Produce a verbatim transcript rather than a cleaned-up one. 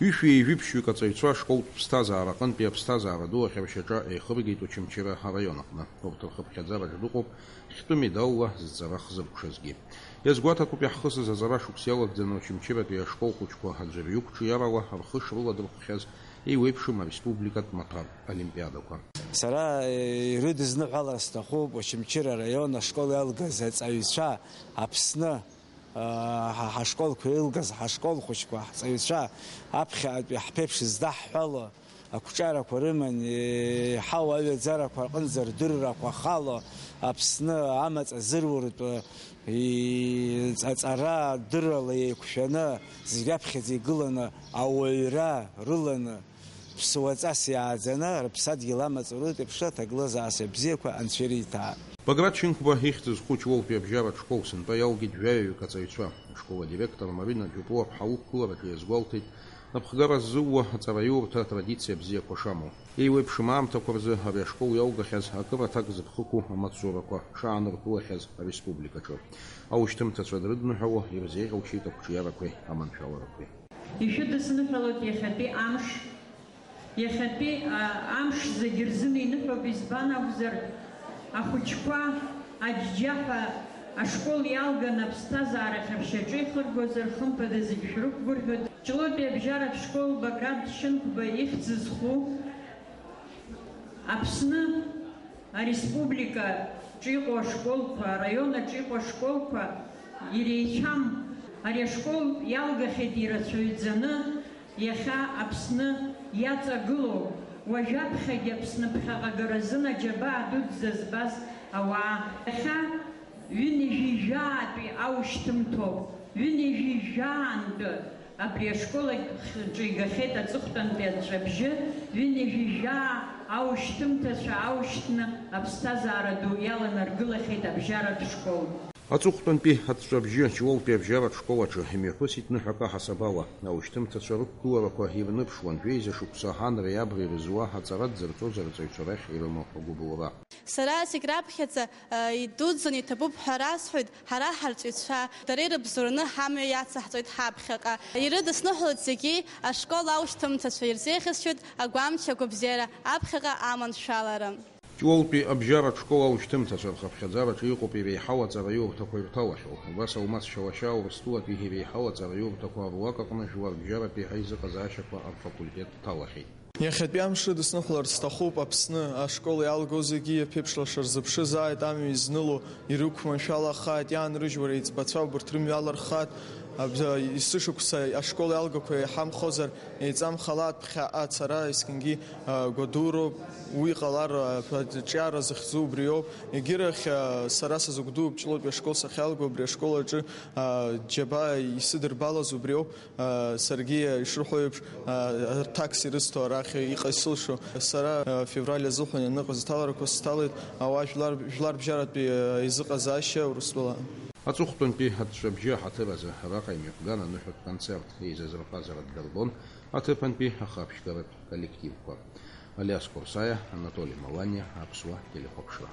Ҩышәи ҩажәи ԥшьҩык аҵаҩцәа ашколтә ԥсҭазаара аҟынтәи аԥсҭазаара ду ахьаршьаҿы еихыргеит Очамчыра араион аҟны. Урҭ рхыԥхьаӡараҿ дыҟоуп хьтәы медалла зҵара хзыркәшазгьы. Иазгәаҭатәуп иаҳхысыз аҵара шықәс иалагӡаны Очамчыратәи ашкол хәыҷқәа аӡәырҩы қәҿиарала рхы шрыладырхәхьаз еиуеиԥшым ареспубликатә маҭәар олимпиадақәа. Сара, э, ирыдызныҳәалар сҭахуп Очамчыра араион ашкол иалгаз аҵаҩцәа, Аԥсны, э, ҳа, ҳашколқәа илгаз ҳашкол хәыҷқәа, ҳҵаҩцәа аԥхьаҟатәи ҳԥеиԥш здаҳҳәало, ақәҿиарақәа рыман, еиҳау аҩаӡарақәа рҟынӡа рдыррақәа хало, Аԥсны амаҵ азыруартә, и-, аҵара дыррала еиқәшәаны, зегь аԥхьаӡа игыланы, ауаҩра рыланы, ԥсуаҵас иааӡаны, рыԥсадгьыл амаҵ урытә еиԥш аҭагылазаашьа бзиақәа Анцәа ириҭаа. Баграт Шьынқәба ихьӡ зху Ҷлоутәи абжьаратә школ сынтәа иалгеит жәаҩаҩык аҵаҩцәа. Ашкол адиректор Марина Џьопуа аԥҳа лықәгылараҿы иазгәалҭеит, аԥхгара ззууа аҵараиурҭа атрадициа бзиақәа шамоу. Еиуеиԥшым аамҭақәа рзы ари ашкол иалгахьаз акыр аҭак зыԥхықәу амаҵзурақәа шааныркылахьаз ареспубликаҿы. Аушьҭымҭацәа дрыдныҳәало ирзеиӷьалшьеит ақәҿиарақәеи аманшәаларақәеи. Ишәыдысныҳәалоит иахьатәи амш. Иахьатәи, а, амш зегьы рзын иныҳәоуп, избан акәзар, ахәыҷқәа аџьџьаҳәа ашкол иалган аԥсҭазаара ахьаршьаҿы ихыргозар, хымԥада зегь шәрықәгәырӷьоит. Ҷлоутәи абжьаратә школ Баграт Шьынқәба ихьӡ зху Аԥсны ареспубликаҿы иҟоу ашколқәа, араион аҿы иҟоу ашколқәа иреицәам. Ари ашкол иалгахьеит ирацәаҩӡаны иахьа Аԥсны иаҵагылоу, уажәаԥхьагьы Аԥсны ԥхьаҟа агаразын аџьабаа дуӡӡа збаз ауаа. Иахьа ҩынҩажәи жәаатәи аушьҭымҭоуп, ҩынҩажәи жәаантәы абри ашкол аҿы игахьеит аҵыхәтәантәи аҵәҵәабжьы, ҩынҩажәи жәаа аушьҭымҭацәа аушьҭны аԥсҭазаара ду иаланаргылахьеит абжьаратә школ. Аҵыхәтәантәи аҵәҵәабжьы Ҷлоутәи абжьаратә школ аҿы имҩаԥысит ныҳәак аҳасабала, аушьҭымҭацәа рықәгыларақәа ирныԥшуан, жәеиза шықәса анреи абреи рызуа аҵара дзырҵоз арҵаҩцәа рахь ирымоу агәыбылра. Сара зегь раԥхьаӡа, э, идуӡӡаны иҭабуп ҳәа расҳәоит, ҳара ҳарҵаҩцәа, дара ирыбзоураны ҳамҩа иацаҳҵоит ҳаԥхьаҟа. Ирыдысныҳәалоит зегьы ашкол аушьҭымҭацәа, ирзеиӷьасшьоит агәамч, агәабзиара, аԥхьаҟа аманшәалара. Ҷлоутәи абжьаратә школ аушьҭымҭацәа рхыԥхьаӡараҿы иҟоуп иреиҳау аҵараиурҭақәа ирҭалахьоу. Убас Алмас Шьалашьаа Урыстәылатәи иреиҳау аҵараиурҭақәа руак аҟны жәларбжьаратәи аизыҟазаашьақәа рфакультет дҭалахьеит. Иахьатәи амш рыдысныҳәаларц сҭахуп Аԥсны ашкол иалгоу зегьы иаԥеиԥш лаша рзыԥшызааит, амҩа изныло ирықәманшәалахааит, иаанрыжьуа реиҵбацәа убырҭ рымҩа алырххааит. Аб-, есышықәса ашкол иалгақәа еиҳамхозар, еиҵамхалааит, ԥхьаҟа ацара есқьынгьы, а, гәадуроуп, уи ҟалар, а, аҿиара зыхьӡу убриоуп. Егьирахь, а, сара сазыгәдууп Ҷлоутәи ашкол сахьалго, абри ашкол аҿы, а, џьабаа исыдырбалаз убриоуп. Саргьы ишырҳәо еиԥш, аҭакс ирысҭо арахь иҟа исылшо. Сара февраль азыҳәан аныҟаз аҭаларақәа сҭалеит ауаа жәлар, жәларбжьаратәи аизыҟазаашьа Урыстәыла. Аҵыхәтәантәи аҵәҵәабжьы аҳаҭыр азы араҟа имҩаԥган аныҳәатә концерт еизазырҟазара ддырбон аҭыԥантәи ахаԥшьгаратә коллективқәа. Алиас Қәырсаиа, Анатоли Маланиа, Аԥсуа телехәаԥшра.